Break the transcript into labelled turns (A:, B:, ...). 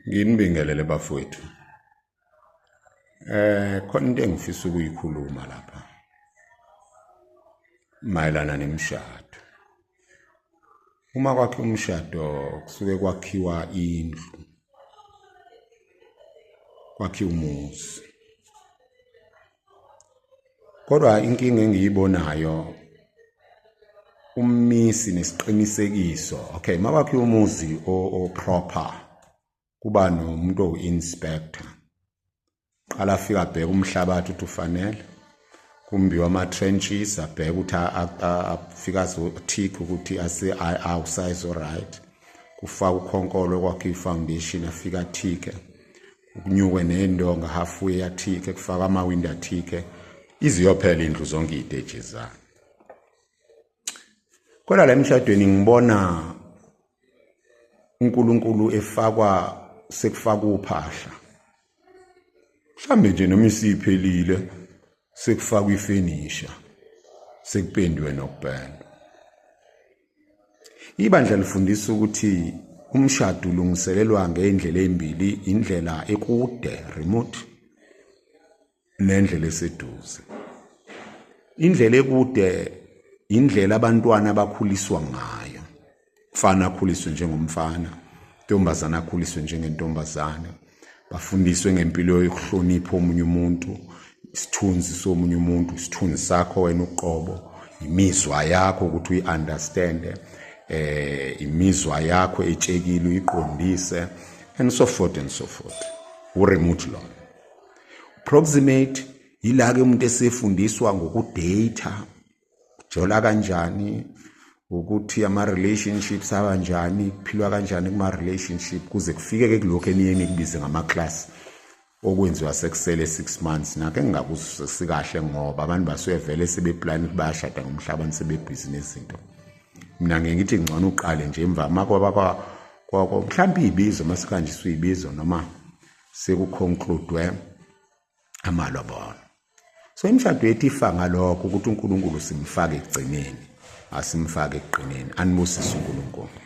A: Nginibingelele bafowethu. Khona into engifisa ukuyikhuluma lapha mayelana nemishado. Uma kwakhiwa umshado kusuke kwakhiwa indlu, kwakhiwa umuzi. Kodwa inkinga engiyibonayo ummisi nesiqinisekiso, okay, makwakhiwa umuzi o-proper kuba nomuntu owu-inspector, qala afika abheke umhlabathi ukuthi ufanele, kumbiwa ama-trenches, abheke ukuthi afika azo-tick ukuthi awusize o-right, kufaka ukhonkolo kwakhe i-foundation, afike athike, kunyukwe nendonga halfway athike, kufaka amawindi athike, iziyophela indlu zonke iy'teji zayo. Kodwa la emshadweni ngibona uNkulunkulu efakwa, sekufaka uphahla, mhlambe nje noma isiphelile, sekufakwa ifenisha, sekupendiwe nokupendwa. Ibandla lifundisa ukuthi umshado ulungiselelwa ngey'ndlela ey'mbili, indlela ekude, remote, nendlela eseduze. Indlela ekude indlela abantwana abakhuliswa ngayo. Mfana akhuliswe njengomfana, intombazana akhuliswe njengentombazane, bafundiswe ngempilo yokuhlonipha omunye umuntu, isithunzi somunye umuntu, isithunzi sakho wena uqobo, imizwa yakho ukuthi uyi-understande, imizwa yakho etshekile uyiqondise, and so forth and so forth. U-remote lona. Proximate yila-ke umuntu esefundiswa ngokudata, ujola kanjani, ukuthi ama-relationships abanjani, kuphilwa kanjani kuma-relationship, kuze kufike-ke kulokhu eniye nikubize ngama-class okwenziwa sekusele 6 months. Nakho engingakuzwisisi kahle, ngoba abantu basuke vele sebeplani ukuthi bayashada ngomhlabani, sebebhizi nezinto. Mina ngeke ngithi ngcono uqale nje emva makwaba mhlawumbe iy'bizo masihanjiswa iy'bizo noma sekuconcludwe amalobolo. So imishado yethu ifa ngalokho ukuthi uNkulunkulu simfake ekugcineni, asimfake ekugcineni. Anibusise uNkulunkulu.